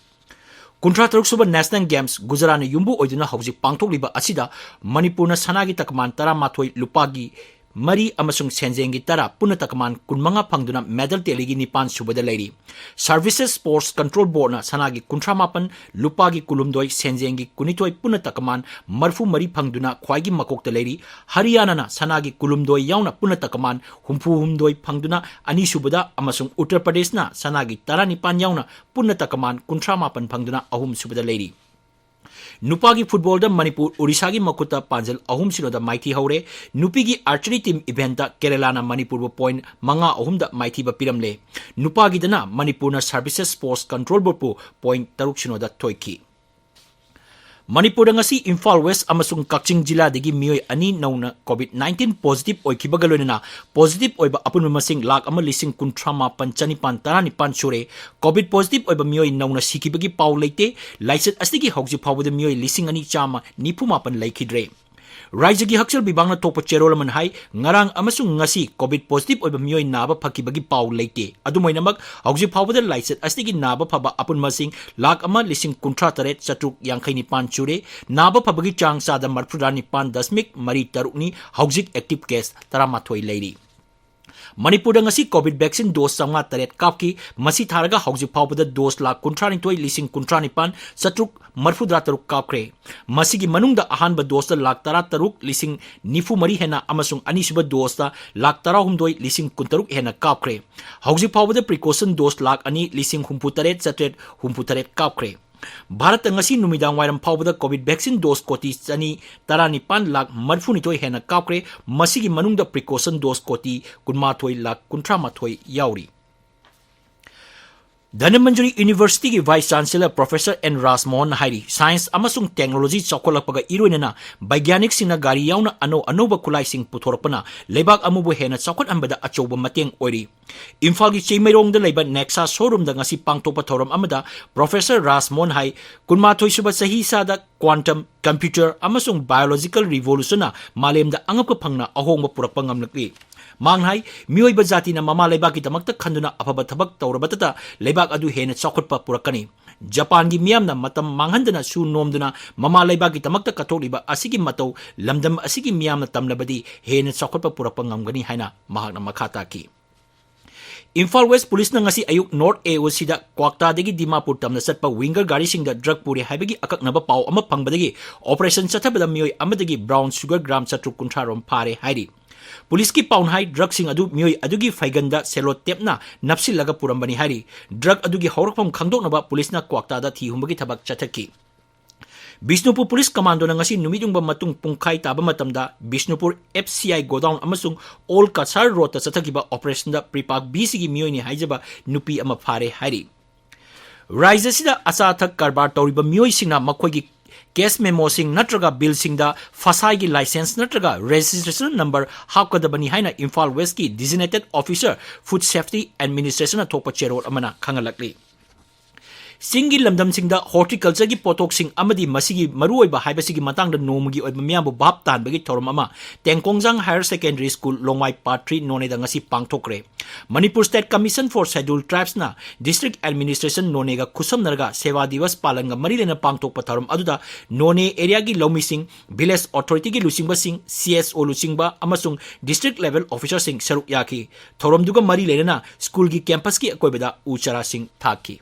ꯀꯨꯟꯊ꯭ꯔꯥ ꯇꯔꯨꯛ ꯁꯨꯕ ꯅꯦꯁꯅꯦꯜ ꯒꯦꯝꯁ ꯒꯨꯖꯔꯥꯠꯅ ꯌꯨꯝꯕꯨ ꯑꯣꯏꯗꯨꯅ ꯍꯧꯖꯤꯛ ꯄꯥꯡꯊꯣꯛꯂꯤꯕ ꯑꯁꯤꯗ ꯃꯅꯤꯄꯨꯔꯅ ꯁꯅꯥꯒꯤ ꯇꯀꯃꯥꯟ ꯇꯔꯥꯃꯥꯊꯣꯏ, ꯂꯨꯄꯥꯒꯤ ꯃꯔꯤ ꯑꯃꯁꯨꯡ ꯁꯦꯟꯖꯦꯡꯒꯤ ꯇꯔꯥ, ꯄꯨꯟꯅ ꯇꯀꯃꯥꯟ ꯀꯨꯟꯃꯉꯥ ꯐꯪꯗꯨꯅ ꯃꯦꯗꯜ ꯇꯦꯂꯤꯒꯤ ꯅꯤꯄꯥꯟ ꯁꯨꯕꯗ ꯂꯩꯔꯤ꯫ ꯁꯔꯚꯤꯁꯦꯁ ꯁ꯭ꯄꯣꯔꯠꯁ ꯀꯟꯇ꯭ꯔꯣꯜ ꯕꯣꯔꯗꯅ ꯁꯅꯥꯒꯤ ꯀꯨꯟꯊ꯭ꯔꯥ ꯃꯥꯄꯟ, ꯂꯨꯄꯥꯒꯤ ꯀꯨꯟꯍꯨꯝꯗꯣꯏ, ꯁꯦꯟꯖꯦꯡꯒꯤ ꯀꯨꯟꯅꯤꯊꯣꯏ, ꯄꯨꯟꯅ ꯇꯀꯃꯥꯟ ꯃꯔꯤꯐꯨ ꯃꯔꯤ ꯐꯪꯗꯨꯅ ꯈ꯭ꯋꯥꯏꯒꯤ ꯃꯀꯣꯛꯇ ꯂꯩꯔꯤ꯫ ꯍꯔꯤꯌꯥꯅꯥꯅ ꯁꯅꯥꯒꯤ ꯀꯨꯟꯍꯨꯝꯗꯣꯏ ꯌꯥꯎꯅ ꯄꯨꯟꯅ ꯇꯀꯃꯥꯟ ꯍꯨꯝꯐꯨ ꯍꯨꯝꯗꯣꯏ ꯐꯪꯗꯨꯅ ꯑꯅꯤꯁꯨꯕꯗ ꯑꯃꯁꯨꯡ ꯎꯠꯇꯔ ꯄ꯭ꯔꯗꯦꯁꯅ ꯁꯅꯥꯒꯤ ꯇꯔꯥꯅꯤꯄꯥꯟ ꯌꯥꯎꯅ ꯄꯨꯟꯅ ꯇꯀꯃꯥꯟ ꯀꯨꯟꯊ꯭ꯔꯥ ꯃꯥꯄꯟ ꯐꯪꯗꯨꯅ ꯑꯍꯨꯝꯁꯨꯕꯗ ꯂꯩꯔꯤ꯫ ꯅꯨꯄꯥꯒꯤ ꯐꯨꯠꯕꯣꯜꯗ ꯃꯅꯤꯄꯨꯔ ꯑꯣꯔꯤꯁꯥꯒꯤ ꯃꯈꯨꯠꯇ ꯄꯥꯟꯖꯜ ꯑꯍꯨꯝ ꯁꯤꯅꯣꯗ ꯃꯥꯏꯊꯤ ꯍꯧꯔꯦ꯫ ꯅꯨꯄꯤꯒꯤ ꯑꯥꯔꯆꯔꯤ ꯇꯤꯝ ꯏꯚꯦꯟꯠꯇ ꯀꯦꯔꯦꯂꯥꯅ ꯃꯅꯤꯄꯨꯔꯕꯨ ꯄꯣꯏꯟꯠ ꯃꯉꯥ ꯑꯍꯨꯝꯗ ꯃꯥꯏꯊꯤꯕ ꯄꯤꯔꯝꯂꯦ꯫ ꯅꯨꯄꯥꯒꯤꯗꯅ ꯃꯅꯤꯄꯨꯔꯅ ꯁꯔꯚꯤꯁꯦꯁ ꯁ꯭ꯄꯣꯔꯠꯁ ꯀꯟꯇ꯭ꯔꯣꯜ ꯕꯣꯔꯗꯄꯨ ꯄꯣꯏꯟꯠ ꯇꯔꯨꯛ ꯁꯤꯅꯣꯗ ꯊꯣꯏꯈꯤ꯫ ꯃꯅꯤꯄꯨꯔꯗ ꯉꯁꯤ ꯏꯝꯐꯥꯜ ꯋꯦꯁ ꯑꯃꯁꯨꯡ ꯀꯛꯆꯤꯡ ꯖꯤꯂꯥꯗꯒꯤ ꯃꯤꯑꯣꯏ ꯑꯅꯤ ꯅꯧꯅ ꯀꯣꯚꯤꯗ ꯅꯥꯏꯟꯇꯤꯟ ꯄꯣꯖꯤꯇꯤꯚ ꯑꯣꯏꯈꯤꯕꯒ ꯂꯣꯏꯅꯅ ꯄꯣꯖꯤꯇꯤꯚ ꯑꯣꯏꯕ ꯑꯄꯨꯟꯕ ꯃꯁꯤꯡ ꯂꯥꯈ ꯑꯃ ꯂꯤꯁꯤꯡ ꯀꯨꯟꯊ꯭ꯔꯥ ꯃꯥꯄꯟ ꯆꯅꯤꯄꯥꯟ ꯇꯔꯥꯅꯤꯄꯥꯟ ꯁꯨꯔꯦ꯫ ꯀꯣꯚꯤꯗ ꯄꯣꯖꯤꯇꯤꯚ ꯑꯣꯏꯕ ꯃꯤꯑꯣꯏ ꯅꯧꯅ ꯁꯤꯈꯤꯕꯒꯤ ꯄꯥꯎ ꯂꯩꯇꯦ꯫ ꯂꯥꯏꯆꯠ ꯑꯁꯤꯗꯒꯤ ꯍꯧꯖꯤꯛ ꯐꯥꯎꯕꯗ ꯃꯤꯑꯣꯏ ꯂꯤꯁꯤꯡ ꯑꯅꯤ ꯆꯥꯝꯃ ꯅꯤꯐꯨ ꯃꯥꯄꯟ ꯂꯩꯈꯤꯗ꯭ꯔꯦ꯫ ꯔꯥꯏꯖ꯭ꯌꯒꯤ ꯍꯛꯁꯦꯜ ꯕꯤꯚꯥꯒꯅ ꯊꯣꯛꯄ ꯆꯦꯔꯣꯜ ꯑꯃꯅ ꯍꯥꯏ, ꯉꯔꯥꯡ ꯑꯃꯁꯨꯡ ꯉꯁꯤ ꯀꯣꯚꯤꯗ ꯄꯣꯖꯤꯇꯤꯚ ꯑꯣꯏꯕ ꯃꯤꯑꯣꯏ ꯅꯥꯕ ꯐꯈꯤꯕꯒꯤ ꯄꯥꯎ ꯂꯩꯇꯦ꯫ ꯑꯗꯨꯝ ꯑꯣꯏꯅꯃꯛ, ꯍꯧꯖꯤꯛ ꯐꯥꯎꯕꯗ ꯂꯥꯏꯆꯠ ꯑꯁꯤꯗꯒꯤ ꯅꯥꯕ ꯐꯕ ꯑꯄꯨꯟꯕ ꯃꯁꯤꯡ ꯂꯥꯈ ꯑꯃ ꯂꯤꯁꯤꯡ ꯀꯨꯟꯊ꯭ꯔꯥ ꯇꯔꯦꯠ ꯆꯥꯇ꯭ꯔꯨꯛ ꯌꯥꯡꯈꯩ ꯅꯤꯄꯥꯟ ꯁꯨꯔꯦ꯫ ꯅꯥꯕ ꯐꯕꯒꯤ ꯆꯥꯡ ꯆꯥꯗ ꯃꯔꯤꯐꯨꯇꯔꯥ ꯅꯤꯄꯥꯟ ꯗꯁꯃꯤꯛ ꯃꯔꯤ ꯇꯔꯨꯛꯅꯤ꯫ ꯍꯧꯖꯤꯛ ꯑꯦꯛꯇꯤꯚ ꯀꯦꯁ ꯇꯔꯥꯃꯥꯊꯣꯏ ꯂꯩꯔꯤ꯫ ꯃꯅꯤꯄꯨꯔꯗ ꯉꯁꯤ ꯀꯣꯚꯤꯗ ꯚꯦꯛꯁꯤꯟ ꯗꯣꯁ ꯆꯥꯝꯃꯉꯥ ꯇꯔꯦꯠ ꯀꯥꯞꯈꯤ꯫ ꯃꯁꯤ ꯊꯥꯔꯒ ꯍꯧꯖꯤꯛ ꯐꯥꯎꯕꯗ ꯗꯣꯁ ꯂꯥꯈ ꯀꯨꯟꯊ꯭ꯔꯥꯅꯤꯊꯣꯏ ꯂꯤꯁꯤꯡ ꯀꯨꯟꯊ꯭ꯔꯥ ꯅꯤꯄꯥꯟ ꯆꯥꯇ꯭ꯔꯨꯛ ꯃꯔꯤꯐꯨꯇꯔꯥ ꯇꯔꯨꯛ ꯀꯥꯞꯈ꯭ꯔꯦ꯫ ꯃꯁꯤꯒꯤ ꯃꯅꯨꯡꯗ ꯑꯍꯥꯟꯕ ꯗꯣꯁꯇ ꯂꯥꯈ ꯇꯔꯥ ꯇꯔꯨꯛ ꯂꯤꯁꯤꯡ ꯅꯤꯐꯨ ꯃꯔꯤ ꯍꯦꯟꯅ ꯑꯃꯁꯨꯡ ꯑꯅꯤꯁꯨꯕ ꯗꯣꯁꯇ ꯂꯥꯈ ꯇꯔꯥꯍꯨꯝꯗꯣꯏ ꯂꯤꯁꯤꯡ ꯀꯨꯟꯇꯔꯨꯛ ꯍꯦꯟꯅ ꯀꯥꯞꯈ꯭ꯔꯦ꯫ ꯍꯧꯖꯤꯛ ꯐꯥꯎꯕꯗ ꯄ꯭ꯔꯤꯀꯣꯁꯟ ꯗꯣꯁ ꯂꯥꯈ ꯑꯅꯤ ꯂꯤꯁꯤꯡ ꯍꯨꯝꯐꯨ ꯇꯔꯦꯠ ꯆꯥꯇ꯭ꯔꯦꯠ ꯍꯨꯝꯐꯨ ꯇꯔꯦꯠ ꯀꯥꯞꯈ꯭ꯔꯦ꯫ ꯚꯥꯔꯠꯇ ꯉꯁꯤ ꯅꯨꯃꯤꯗꯥꯡ ꯋꯥꯏꯔꯝ ꯐꯥꯎꯕꯗ ꯀꯣꯚꯤꯗ ꯚꯦꯛꯁꯤꯟ ꯗꯣꯁ ꯀꯣꯇꯤ ꯆꯅꯤ ꯇꯔꯥꯅꯤꯄꯥꯟ ꯂꯥꯈ ꯃꯔꯤꯐꯨꯅꯤꯊꯣꯏ ꯍꯦꯟꯅ ꯀꯥꯞꯈ꯭ꯔꯦ꯫ ꯃꯁꯤꯒꯤ ꯃꯅꯨꯡꯗ ꯄ꯭ꯔꯤꯀꯣꯁꯟ ꯗꯣꯁ ꯀꯣꯇꯤ ꯀꯨꯟꯃꯥꯊꯣꯏ ꯂꯥꯈ ꯀꯨꯟꯊ꯭ꯔꯥ ꯃꯥꯊꯣꯏ ꯌꯥꯎꯔꯤ꯫ ꯙꯅꯃꯟꯖꯨꯔꯤ ꯌꯨꯅꯤꯚꯔꯁꯤꯇꯤꯒꯤ ꯚꯥꯏꯁ ꯆꯥꯟꯁꯦꯂꯔ ꯄ꯭ꯔꯣꯐꯦꯁꯔ ꯑꯦꯟ ꯔꯥꯖꯃꯣꯍꯟꯅ ꯍꯥꯏꯔꯤ, ꯁꯥꯏꯟꯁ ꯑꯃꯁꯨꯡ ꯇꯦꯛꯅꯣꯂꯣꯖꯤ ꯆꯥꯎꯈꯠꯂꯛꯄꯒ ꯏꯔꯣꯏꯅꯅ ꯕꯩꯒ꯭ꯌꯥꯅꯤꯛꯁꯤꯡꯅ ꯒꯥꯔꯤ ꯌꯥꯎꯅ ꯑꯅꯧ ꯑꯅꯧꯕ ꯈꯨꯠꯂꯥꯏꯁꯤꯡ ꯄꯨꯊꯣꯔꯛꯄꯅ ꯂꯩꯕꯥꯛ ꯑꯃꯕꯨ ꯍꯦꯟꯅ ꯆꯥꯎꯈꯠꯍꯟꯕꯗ ꯑꯆꯧꯕ ꯃꯇꯦꯡ ꯑꯣꯏꯔꯤ꯫ ꯏꯝꯐꯥꯜꯒꯤ ꯆꯤꯡꯃꯩꯔꯣꯡꯗ ꯂꯩꯕ ꯅꯦꯛꯁꯥ ꯁꯣꯔꯨꯝꯗ ꯉꯁꯤ ꯄꯥꯡꯊꯣꯛꯄ ꯊꯧꯔꯝ ꯑꯃꯗ ꯄ꯭ꯔꯣꯐꯦꯁꯔ ꯔꯥꯖꯃꯣꯍꯟ ꯍꯥꯏ, ꯀꯨꯟꯃꯥꯊꯣꯏ ꯁꯨꯕ ꯆꯍꯤꯆꯥꯗ ꯀ꯭ꯋꯥꯟꯇꯝ ꯀꯝꯄ꯭ꯌꯨꯇꯔ ꯑꯃꯁꯨꯡ ꯕꯥꯏꯑꯣꯂꯣꯖꯤꯀꯦꯜ ꯔꯤꯚꯣꯂꯨꯁꯟꯅ ꯃꯥꯂꯦꯝꯗ ꯑꯉꯛꯄ ꯐꯪꯅ ꯑꯍꯣꯡꯕ ꯄꯨꯔꯛꯄ ꯉꯝꯂꯛꯂꯤ꯫ ꯃꯍꯥꯛꯅ ꯍꯥꯏ, ꯃꯤꯑꯣꯏꯕ ꯖꯥꯇꯤꯅ ꯃꯃꯥ ꯂꯩꯕꯥꯛꯀꯤꯗꯃꯛꯇ ꯈꯟꯗꯨꯅ ꯑꯐꯕ ꯊꯕꯛ ꯇꯧꯔꯕꯇꯇ ꯂꯩꯕꯥꯛ ꯑꯗꯨ ꯍꯦꯟꯅ ꯆꯥꯎꯈꯠꯄ ꯄꯨꯔꯛꯀꯅꯤ꯫ ꯖꯄꯥꯟꯒꯤ ꯃꯤꯌꯥꯝꯅ ꯃꯇꯝ ꯃꯥꯡꯍꯟꯗꯅ ꯁꯨ ꯅꯣꯝꯗꯨꯅ ꯃꯃꯥ ꯂꯩꯕꯥꯛꯀꯤꯗꯃꯛꯇ ꯀꯠꯊꯣꯛꯂꯤꯕ ꯑꯁꯤꯒꯤ ꯃꯇꯧ ꯂꯝꯗꯝ ꯑꯁꯤꯒꯤ ꯃꯤꯌꯥꯝꯅ ꯇꯝꯂꯕꯗꯤ ꯍꯦꯟꯅ ꯆꯥꯎꯈꯠꯄ ꯄꯨꯔꯛꯄ ꯉꯝꯒꯅꯤ ꯍꯥꯏꯅ ꯃꯍꯥꯛꯅ ꯃꯈꯥ ꯇꯥꯈꯤ꯫ ꯏꯝꯐꯥꯜ ꯋꯦꯁ ꯄꯨꯂꯤꯁꯅ ꯉꯁꯤ ꯑꯌꯨꯛ ꯅꯣꯔꯠ ꯑꯦ ꯑꯣ ꯁꯤꯗ ꯀ꯭ꯋꯥꯛꯇꯥꯗꯒꯤ ꯗꯤꯃꯥꯄꯨꯔ ꯇꯝꯅ ꯆꯠꯄ ꯋꯤꯡꯒꯔ ꯒꯥꯔꯤꯁꯤꯡꯗ ꯗ꯭ꯔꯒ ꯄꯨꯔꯦ ꯍꯥꯏꯕꯒꯤ ꯑꯀꯛꯅꯕ ꯄꯥꯎ ꯑꯃ ꯐꯪꯕꯗꯒꯤ ꯑꯣꯄꯔꯦꯁꯟ ꯆꯠꯊꯕꯗ ꯃꯤꯑꯣꯏ ꯑꯃꯗꯒꯤ ꯕ꯭ꯔꯥꯎꯟ ꯁꯨꯒꯔ ꯒ꯭ꯔꯥꯝ ꯆꯥꯇ꯭ꯔꯨꯛ ꯀꯨꯟꯊ꯭ꯔꯥ ꯔꯣꯝ ꯐꯥꯔꯦ ꯍꯥꯏꯔꯤ꯫ ꯄꯨꯂꯤꯁꯀꯤ ꯄꯥꯎꯅ ꯍꯥꯏ, ꯗ꯭ꯔꯒꯁꯤꯡ ꯑꯗꯨ ꯃꯤꯑꯣꯏ ꯑꯗꯨꯒꯤ ꯐꯩꯒꯟꯗ ꯁꯦꯂꯣ ꯇꯦꯞꯅ ꯅꯞꯁꯤꯜꯂꯒ ꯄꯨꯔꯝꯕꯅꯤ ꯍꯥꯏꯔꯤ꯫ ꯗ꯭ꯔꯒ ꯑꯗꯨꯒꯤ ꯍꯧꯔꯛꯐꯝ ꯈꯪꯗꯣꯛꯅꯕ ꯄꯨꯂꯤꯁꯅ ꯀ꯭ꯋꯥꯛꯇꯥꯗ ꯊꯤ ꯍꯨꯝꯕꯒꯤ ꯊꯕꯛ ꯆꯠꯊꯈꯤ꯫ ꯕꯤꯁꯅꯨꯄꯨꯔ ꯄꯨꯂꯤꯁ ꯀꯃꯥꯟꯗꯣꯅ ꯉꯁꯤ ꯅꯨꯃꯤꯠ ꯌꯨꯡꯕ ꯃꯇꯨꯡ ꯄꯨꯡꯈꯥꯏ ꯇꯥꯕ ꯃꯇꯝꯗ Bishnupur F C I godown ꯑꯃꯁꯨꯡ ꯑꯣꯜ ꯀꯁꯥꯔ ꯔꯣꯗꯇ ꯆꯠꯊꯈꯤꯕ ꯑꯣꯄꯔꯦꯁꯟꯗ ꯄ꯭ꯔꯤꯄꯥꯛ ꯕꯤ ꯁꯤꯒꯤ ꯃꯤꯑꯣꯏꯅꯤ ꯍꯥꯏꯖꯕ ꯅꯨꯄꯤ ꯑꯃ ꯐꯥꯔꯦ ꯍꯥꯏꯔꯤ꯫ ꯔꯥꯖ꯭ꯌ ꯑꯁꯤꯗ ꯑꯆꯥ ꯑꯊꯛ ꯀꯔꯕꯥꯔ ꯇꯧꯔꯤꯕ ꯃꯤꯑꯣꯏꯁꯤꯡꯅ ꯃꯈꯣꯏꯒꯤ ꯀꯦꯁ ꯃꯦꯃꯣꯁꯤꯡ ꯅꯠꯇ꯭ꯔꯒ ꯕꯤꯜꯁꯤꯡꯗ ꯐꯁꯥꯏꯒꯤ ꯂꯥꯏꯁꯦꯟꯁ ꯅꯠꯇ꯭ꯔꯒ ꯔꯦꯖꯤꯁꯇ꯭ꯔꯦꯁꯟ ꯅꯝꯕꯔ ꯍꯥꯞꯀꯗꯕꯅꯤ ꯍꯥꯏꯅ ꯏꯝꯐꯥꯜ ꯋꯦꯁꯀꯤ ꯗꯤꯖꯤꯅꯦꯇꯦꯗ ꯑꯣꯐꯤꯁꯔ ꯐꯨꯗ ꯁꯦꯐꯇꯤ ꯑꯦꯗꯃꯤꯅꯤꯁꯇ꯭ꯔꯦꯁꯟꯅ ꯊꯣꯛꯄ ꯆꯦꯔꯣꯜ ꯑꯃꯅ ꯈꯪꯍꯜꯂꯛꯂꯤ꯫ ꯆꯤꯡꯒꯤ ꯂꯝꯗꯝꯁꯤꯡꯗ ꯍꯣꯔꯇꯤꯀꯜꯆꯔꯒꯤ ꯄꯣꯠꯊꯣꯛꯁꯤꯡ ꯑꯃꯗꯤ ꯃꯁꯤꯒꯤ ꯃꯔꯨꯑꯣꯏꯕ ꯍꯥꯏꯕꯁꯤꯒꯤ ꯃꯇꯥꯡꯗ ꯅꯣꯡꯃꯒꯤ ꯑꯣꯏꯕ ꯃꯤꯌꯥꯝꯕꯨ ꯚꯥꯞ ꯇꯥꯍꯟꯕꯒꯤ ꯊꯧꯔꯝ ꯑꯃ Tengkongjang higher secondary school, Longmai part three, ꯅꯣꯅꯦꯗ ꯉꯁꯤ ꯄꯥꯡꯊꯣꯛꯈ꯭ꯔꯦ꯫ Manipur state commission for scheduled ꯇ꯭ꯔꯥꯏꯕꯁꯅ ꯗꯤꯁꯇ꯭ꯔꯤꯛ ꯑꯦꯗꯃꯤꯅꯤꯁꯇ꯭ꯔꯦꯁꯟ ꯅꯣꯅꯦꯒ ꯈꯨꯠꯁꯝꯅꯔꯒ ꯁꯦꯕꯥ ꯗꯤꯋꯁ ꯄꯥꯂꯟꯒ ꯃꯔꯤ ꯂꯩꯅ ꯄꯥꯡꯊꯣꯛꯄ ꯊꯧꯔꯝ ꯑꯗꯨꯗ ꯅꯣꯅꯦ ꯑꯦꯔꯤꯌꯥꯒꯤ ꯂꯧꯃꯤꯁꯤꯡ, ꯚꯤꯂꯦꯖ ꯑꯣꯊꯣꯔꯤꯇꯤꯒꯤ ꯂꯨꯆꯤꯡꯕꯁꯤꯡ, ꯁꯤ ꯑꯦꯁ ꯑꯣ ꯂꯨꯆꯤꯡꯕ ꯑꯃꯁꯨꯡ ꯗꯤꯁꯇ꯭ꯔꯤꯛ ꯂꯦꯚꯦꯜ ꯑꯣꯐꯤꯁꯔꯁꯤꯡ ꯁꯔꯨꯛ ꯌꯥꯈꯤ꯫ ꯊꯧꯔꯝꯗꯨꯒ ꯃꯔꯤ ꯂꯩꯅꯅ ꯁ꯭ꯀꯨꯜꯒꯤ ꯀꯦꯝꯄꯁꯀꯤ ꯑꯀꯣꯏꯕꯗ ꯎ ꯆꯥꯔꯥꯁꯤꯡ ꯊꯥꯈꯤ꯫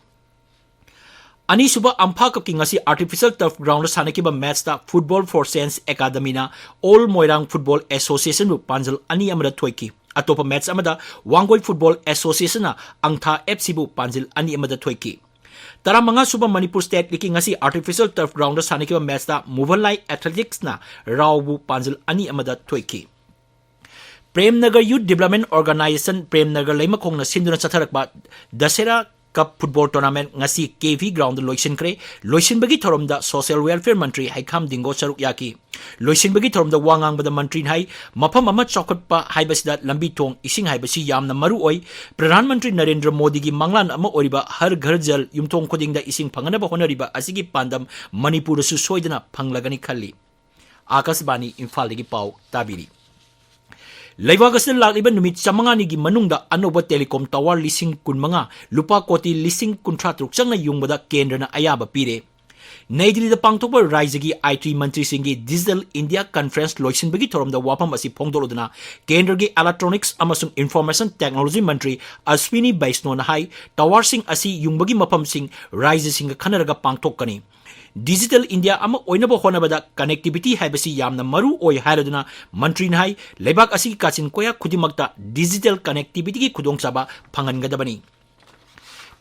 ꯑꯅꯤꯁꯨꯕ ꯑꯝꯐꯥ ꯀꯞꯀꯤ ꯉꯁꯤ ꯑꯥꯔꯇꯤꯐꯤꯁꯤꯌꯦꯜ ꯇꯔꯐ ꯒ꯭ꯔꯥꯎꯟꯗ ꯁꯥꯟꯅꯈꯤꯕ ꯃꯦꯠꯆꯇ ꯐꯨꯠꯕꯣꯜ ꯐꯣꯔ ꯁꯦꯟꯁ ꯑꯦꯀꯥꯗꯃꯤꯅ ꯑꯣꯜ ꯃꯣꯏꯔꯥꯡ ꯐꯨꯠꯕꯣꯜ ꯑꯦꯁꯣꯁꯤꯌꯦꯁꯟꯕꯨ ꯄꯥꯟꯖꯜ ꯑꯅꯤ ꯑꯃꯗ ꯊꯣꯏꯈꯤ꯫ ꯑꯇꯣꯞꯄ ꯃꯦꯠꯆ ꯑꯃꯗ ꯋꯥꯡꯒꯣꯏ ꯐꯨꯠꯕꯣꯜ ꯑꯦꯁꯣꯁꯤꯌꯦꯁꯟꯅ ꯑꯪꯊꯥ ꯑꯦꯐ ꯁꯤꯕꯨ ꯄꯥꯟꯖꯤꯜ ꯑꯅꯤ ꯑꯃꯗ ꯊꯣꯏꯈꯤ꯫ ꯇꯔꯥꯃꯉꯥ ꯁꯨꯕ ꯃꯅꯤꯄꯨꯔ ꯁ꯭ꯇꯦꯠ ꯂꯤꯒꯀꯤ ꯉꯁꯤ ꯑꯥꯔꯇꯤꯐꯤꯁꯤꯌꯦꯜ ꯇꯔꯐ ꯒ꯭ꯔꯥꯎꯟꯗ ꯁꯥꯟꯅꯈꯤꯕ ꯃꯦꯠꯆꯇ ꯃꯨꯚꯟꯂꯥꯏ ꯑꯦꯊꯂꯦꯇꯤꯛꯁꯅ ꯔꯥꯎꯕꯨ ꯄꯥꯟꯖꯤꯜ ꯑꯅꯤ ꯑꯃꯗ ꯊꯣꯏꯈꯤ꯫ ꯄ꯭ꯔꯦꯝꯅꯒꯔ ꯌꯨꯠ ꯗꯤꯕ꯭ꯂꯞꯃꯦꯟ ꯑꯣꯔꯒꯅꯥꯏꯖꯦꯁꯟ, ꯄ꯭ꯔꯦꯝꯅꯒꯔ ꯂꯩꯃꯈꯣꯡꯅ ꯁꯤꯟꯗꯨꯅ ꯆꯠꯊꯔꯛꯄ ꯗꯁꯦꯔꯥ Cup football tournament ꯉꯁꯤ ꯀꯦ ꯚꯤ groundꯗ ꯂꯣꯏꯁꯤꯟꯈ꯭ꯔꯦ꯫ ꯂꯣꯏꯁꯤꯟꯕꯒꯤ ꯊꯧꯔꯝꯗ social welfare ꯃꯟꯇ꯭ꯔꯤ ꯍꯩꯈꯥꯝ ꯗꯤꯡꯒꯣ ꯁꯔꯨꯛ ꯌꯥꯈꯤ꯫ ꯂꯣꯏꯁꯤꯟꯕꯒꯤ ꯊꯧꯔꯝꯗ ꯋꯥ ꯉꯥꯡꯕꯗ ꯃꯟꯇ꯭ꯔꯤꯅ ꯍꯥꯏ, ꯃꯐꯝ ꯑꯃ ꯆꯥꯎꯈꯠꯄ ꯍꯥꯏꯕꯁꯤꯗ ꯂꯝꯕꯤ ꯊꯣꯡ, ꯏꯁꯤꯡ ꯍꯥꯏꯕꯁꯤ ꯌꯥꯝꯅ ꯃꯔꯨ ꯑꯣꯏ꯫ ꯄ꯭ꯔꯙꯥꯟ ꯃꯟꯇ꯭ꯔꯤ ꯅꯔꯦꯟꯗ꯭ꯔ ꯃꯣꯗꯤꯒꯤ ꯃꯪꯂꯥꯟ ꯑꯃ ꯑꯣꯏꯔꯤꯕ ꯍꯔ ꯘꯔ ꯖꯜ, ꯌꯨꯝꯊꯣꯡ ꯈꯨꯗꯤꯡꯗ ꯏꯁꯤꯡ ꯐꯪꯍꯟꯅꯕ ꯍꯣꯠꯅꯔꯤꯕ ꯑꯁꯤꯒꯤ ꯄꯥꯟꯗꯝ ꯃꯅꯤꯄꯨꯔꯗꯁꯨ ꯁꯣꯏꯗꯅ ꯐꯪꯂꯒꯅꯤ ꯈꯜꯂꯤ꯫ ꯑꯥꯀꯥꯁꯕꯥꯅꯤ ꯏꯝꯐꯥꯜꯗꯒꯤ ꯄꯥꯎ ꯇꯥꯕꯤꯔꯤ꯫ ꯂꯩꯕꯥꯛ ꯑꯁꯤꯗ ꯂꯥꯛꯂꯤꯕ ꯅꯨꯃꯤꯠ ꯆꯥꯃꯉꯥꯅꯤꯒꯤ ꯃꯅꯨꯡꯗ ꯑꯅꯧꯕ telecom tower ꯂꯤꯁꯤꯡ ꯀꯨꯟꯃꯉꯥ, ꯂꯨꯄꯥ ꯀꯣꯇꯤ ꯂꯤꯁꯤꯡ ꯀꯨꯟꯊ꯭ꯔꯥ ꯇꯔꯨꯛ ꯆꯪꯅ ꯌꯨꯡꯕꯗ ꯀꯦꯟꯗ꯭ꯔꯅ ꯑꯌꯥꯕ ꯄꯤꯔꯦ꯫ ꯅꯩ ꯗꯤꯜꯂꯤꯗ ꯄꯥꯡꯊꯣꯛꯄ ꯔꯥꯖ꯭ꯌꯒꯤ ꯑꯥꯏ ꯇꯤ ꯃꯟꯇ꯭ꯔꯤꯁꯤꯡꯒꯤ Digital India Conference ꯂꯣꯏꯁꯤꯟꯕꯒꯤ ꯊꯧꯔꯝꯗ ꯋꯥꯐꯝ ꯑꯁꯤ ꯐꯣꯡꯗꯣꯛꯂꯗꯨꯅ ꯀꯦꯟꯗ꯭ꯔꯒꯤ Electronics ꯑꯃꯁꯨꯡ Information Technology ꯃꯟꯇ꯭ꯔꯤ ꯑꯁ꯭ꯋꯤꯅꯤ ꯕꯩꯁꯅꯣꯅ ꯍꯥꯏ, towerꯁꯤꯡ ꯑꯁꯤ ꯌꯨꯡꯕꯒꯤ ꯃꯐꯝꯁꯤꯡ ꯔꯥꯖ꯭ꯌꯁꯤꯡꯒ ꯈꯟꯅꯔꯒ ꯄꯥꯡꯊꯣꯛꯀꯅꯤ꯫ Digital India ꯑꯃ ꯑꯣꯏꯅꯕ ꯍꯣꯠꯅꯕꯗ connectivity ꯍꯥꯏꯕꯁꯤ ꯌꯥꯝꯅ ꯃꯔꯨ ꯑꯣꯏ ꯍꯥꯏꯔꯗꯨꯅ ꯃꯟꯇ꯭ꯔꯤꯅ ꯍꯥꯏ, ꯂꯩꯕꯥꯛ ꯑꯁꯤꯒꯤ ꯀꯥꯆꯤꯟ ꯀꯣꯌꯥ ꯈꯨꯗꯤꯡꯃꯛꯇ digital connectivityꯒꯤ ꯈꯨꯗꯣꯡꯆꯥꯕ ꯐꯪꯍꯟꯒꯗꯕꯅꯤ꯫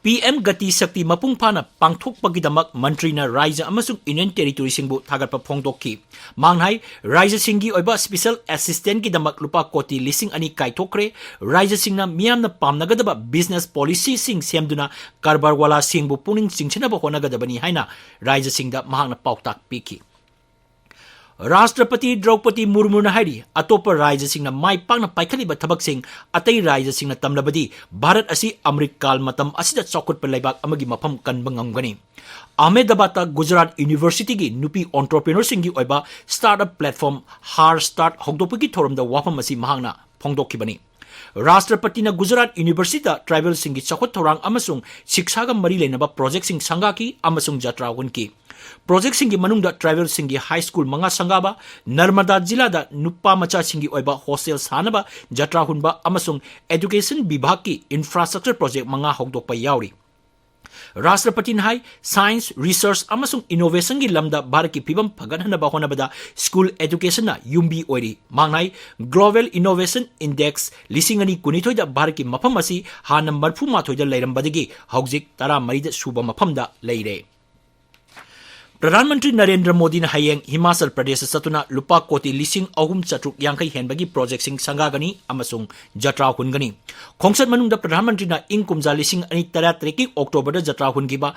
ꯄꯤ ꯑꯦꯝ ꯒꯇꯤ ꯁꯛꯇꯤ ꯃꯄꯨꯡ ꯐꯥꯅ ꯄꯥꯡꯊꯣꯛꯄꯒꯤꯗꯃꯛ ꯃꯟꯇ꯭ꯔꯤꯅ ꯔꯥꯖ꯭ꯌ ꯑꯃꯁꯨꯡ Union Territoryꯁꯤꯡꯕꯨ ꯊꯥꯒꯠꯄ ꯐꯣꯡꯗꯣꯛꯈꯤ꯫ ꯃꯍꯥꯛꯅ ꯍꯥꯏ, ꯔꯥꯖ꯭ꯌꯁꯤꯡꯒꯤ ꯑꯣꯏꯕ special assistantꯀꯤꯗꯃꯛ ꯂꯨꯄꯥ ꯀꯣꯇꯤ ꯂꯤꯁꯤꯡ ꯑꯅꯤ ꯀꯥꯏꯊꯣꯛꯈ꯭ꯔꯦ꯫ ꯔꯥꯖ꯭ꯌꯁꯤꯡꯅ ꯃꯤꯌꯥꯝꯅ ꯄꯥꯝꯅꯒꯗꯕ business policyꯁꯤꯡ ꯁꯦꯝꯗꯨꯅ ꯀꯔꯕꯥꯔꯋꯥꯂꯥꯁꯤꯡꯕꯨ ꯄꯨꯛꯅꯤꯡ ꯆꯤꯡꯁꯤꯟꯅꯕ ꯍꯣꯠꯅꯒꯗꯕꯅꯤ ꯍꯥꯏꯅ ꯔꯥꯖ꯭ꯌꯁꯤꯡꯗ ꯃꯍꯥꯛꯅ ꯄꯥꯎꯇꯥꯛ ꯄꯤꯈꯤ꯫ ꯔꯥꯁꯇ꯭ꯔꯄꯇꯤ ꯗ꯭ꯔꯧꯄꯗꯤ ꯃꯨꯔꯃꯨꯅ ꯍꯥꯏꯔꯤ, ꯑꯇꯣꯞꯄ ꯔꯥꯖ꯭ꯌꯁꯤꯡꯅ ꯃꯥꯏ ꯄꯥꯛꯅ ꯄꯥꯏꯈꯠꯂꯤꯕ ꯊꯕꯛꯁꯤꯡ ꯑꯇꯩ ꯔꯥꯖ꯭ꯌꯁꯤꯡꯅ ꯇꯝꯂꯕꯗꯤ ꯚꯥꯔꯠ ꯑꯁꯤ ꯑꯃ꯭ꯔꯤꯠ ꯀꯥꯜ ꯃꯇꯝ ꯑꯁꯤꯗ ꯆꯥꯎꯈꯠꯄ ꯂꯩꯕꯥꯛ ꯑꯃꯒꯤ ꯃꯐꯝ ꯀꯟꯕ ꯉꯝꯒꯅꯤ꯫ ꯑꯍꯃꯦꯗꯕꯥꯗꯇ ꯒꯨꯖꯔꯥꯠ Universityꯒꯤ ꯅꯨꯄꯤ entrepreneurꯁꯤꯡꯒꯤ ꯑꯣꯏꯕ startup platform Her Start ꯍꯧꯗꯣꯛꯄꯒꯤ ꯊꯧꯔꯝꯗ ꯋꯥꯐꯝ ꯑꯁꯤ ꯃꯍꯥꯛꯅ ꯐꯣꯡꯗꯣꯛꯈꯤꯕꯅꯤ꯫ ꯔꯥꯁꯇ꯭ꯔꯄꯇꯤꯅ ꯒꯨꯖꯔꯥꯠ Universityꯗ tribalꯁꯤꯡꯒꯤ ꯆꯥꯎꯈꯠ ꯊꯧꯔꯥꯡ ꯑꯃꯁꯨꯡ ꯁꯤꯛꯁꯥꯒ ꯃꯔꯤ ꯂꯩꯅꯕ projectꯁꯤꯡ ꯁꯪꯒꯥꯈꯤ ꯑꯃꯁꯨꯡ ꯖꯇ꯭ꯔꯥ ꯍꯨꯟꯈꯤ꯫ Projectꯁꯤꯡꯒꯤ ꯃꯅꯨꯡꯗ tribalꯁꯤꯡꯒꯤ high school ꯃꯉꯥ ꯁꯪꯒꯥꯕ, ꯅꯔꯃꯗꯥ ꯖꯤꯂꯥꯗ ꯅꯨꯄꯥ ꯃꯆꯥꯁꯤꯡꯒꯤ ꯑꯣꯏꯕ hostel ꯁꯥꯅꯕ ꯖꯇ꯭ꯔꯥ ꯍꯨꯟꯕ ꯑꯃꯁꯨꯡ education ꯕꯤꯚꯥꯒꯀꯤ infrastructure project ꯃꯉꯥ ꯍꯧꯗꯣꯛꯄ ꯌꯥꯎꯔꯤ꯫ ꯔꯥꯁꯇ꯭ꯔꯄꯇꯤꯅ ꯍꯥꯏ, science, research ꯑꯃꯁꯨꯡ innovationꯒꯤ ꯂꯝꯗ ꯚꯥꯔꯠꯀꯤ ꯐꯤꯚꯝ ꯐꯒꯠꯍꯟꯅꯕ ꯍꯣꯠꯅꯕꯗ school educationꯅ ꯌꯨꯝꯕꯤ ꯑꯣꯏꯔꯤ꯫ ꯃꯍꯥꯛꯅ ꯍꯥꯏ, Global Innovation Index ꯂꯤꯁꯤꯡ ꯑꯅꯤ ꯀꯨꯟꯅꯤꯊꯣꯏꯗ ꯚꯥꯔꯠꯀꯤ ꯃꯐꯝ ꯑꯁꯤ ꯍꯥꯟꯅ ꯃꯔꯤꯐꯨ ꯃꯥꯊꯣꯏꯗ ꯂꯩꯔꯝꯕꯗꯒꯤ ꯍꯧꯖꯤꯛ ꯇꯔꯥꯃꯔꯤꯗ ꯁꯨꯕ ꯃꯐꯝꯗ ꯂꯩꯔꯦ꯫ ꯄ꯭ꯔꯙꯥꯟ ꯃꯟꯇ꯭ꯔꯤ ꯅꯔꯦꯟꯗ꯭ꯔ ꯃꯣꯗꯤꯅ ꯍꯌꯦꯡ ꯍꯤꯃꯥꯆꯜ ꯄ꯭ꯔꯗꯦꯁꯇ ꯆꯠꯇꯨꯅ ꯂꯨꯄꯥ ꯀꯣꯇꯤ ꯂꯤꯁꯤꯡ ꯑꯍꯨꯝ ꯆꯥꯇ꯭ꯔꯨꯛ ꯌꯥꯡꯈꯩ ꯍꯦꯟꯕꯒꯤ ꯄ꯭ꯔꯣꯖꯦꯛꯁꯤꯡ ꯁꯪꯒꯥꯒꯅꯤ ꯑꯃꯁꯨꯡ ꯖꯇ꯭ꯔꯥ ꯍꯨꯟꯒꯅꯤ꯫ ꯈꯣꯡꯆꯠ ꯃꯅꯨꯡꯗ ꯄ꯭ꯔꯙꯥꯟ ꯃꯟꯇ꯭ꯔꯤꯅ ꯏꯪ ꯀꯨꯝꯖꯥ ꯂꯤꯁꯤꯡ ꯑꯅꯤ ꯇꯔꯥꯇꯔꯦꯠꯀꯤ ꯑꯣꯛꯇꯣꯕꯔꯗ ꯖꯇ꯭ꯔꯥ ꯍꯨꯟꯈꯤꯕ